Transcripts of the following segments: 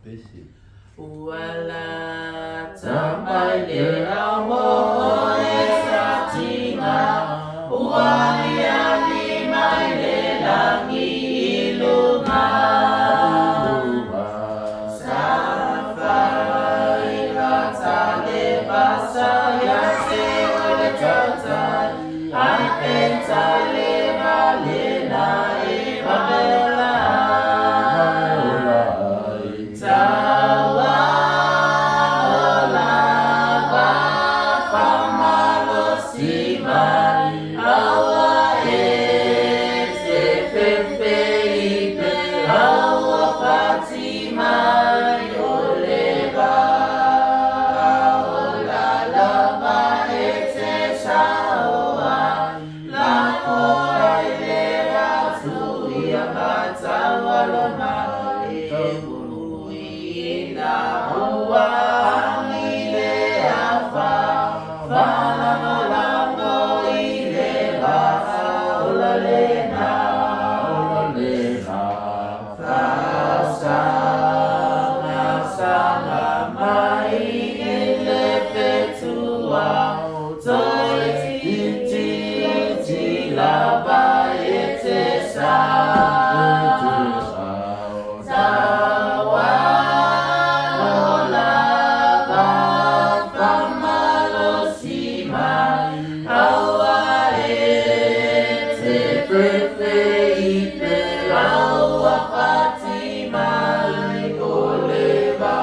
Ua lata mai le ao mo oe satinga, ua aliali mai le lagi i luga. Sa fai lata le vasa ia te oe le tautai, ai peta le valena e vave ola ai. Taua o lava faamalosi mai, aua e te fefe i pe aua fati mai o le va. Ola lava e te sao ai, lafo ai le atu ia mataualo mai. E ui ina ua agi le afa, faalagolago i le vaa, ola lena. Faasaga mai i le fetua, toeitiiti lava e te sao. Taua o lava faamalosi mai, aua e te fefe i pe aua fati mai o le va.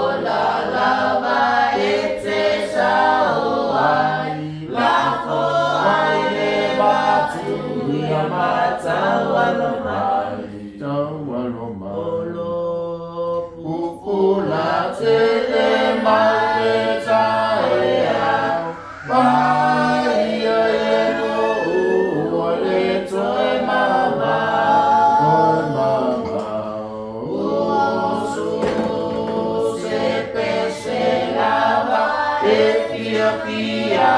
Ola lava e te sao ai, lafo ai le vatu ia mataualo mai. Olo pupula tele mai le taeao, mai ia e ua le toe mamao. Usu se pese lava e fiafia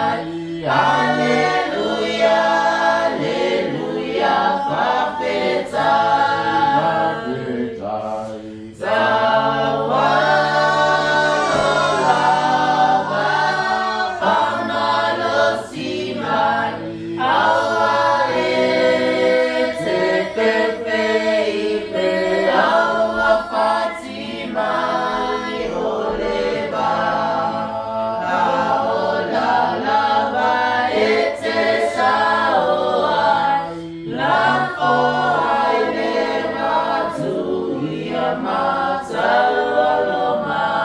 ai. Aleluia, aleluia, faafetai. Taua o lava faamalosi mai, aua e te fefe i pe aua fati mai o le va. Ola lava e te sao ai, lafo ai le vatu ia mataualo mai.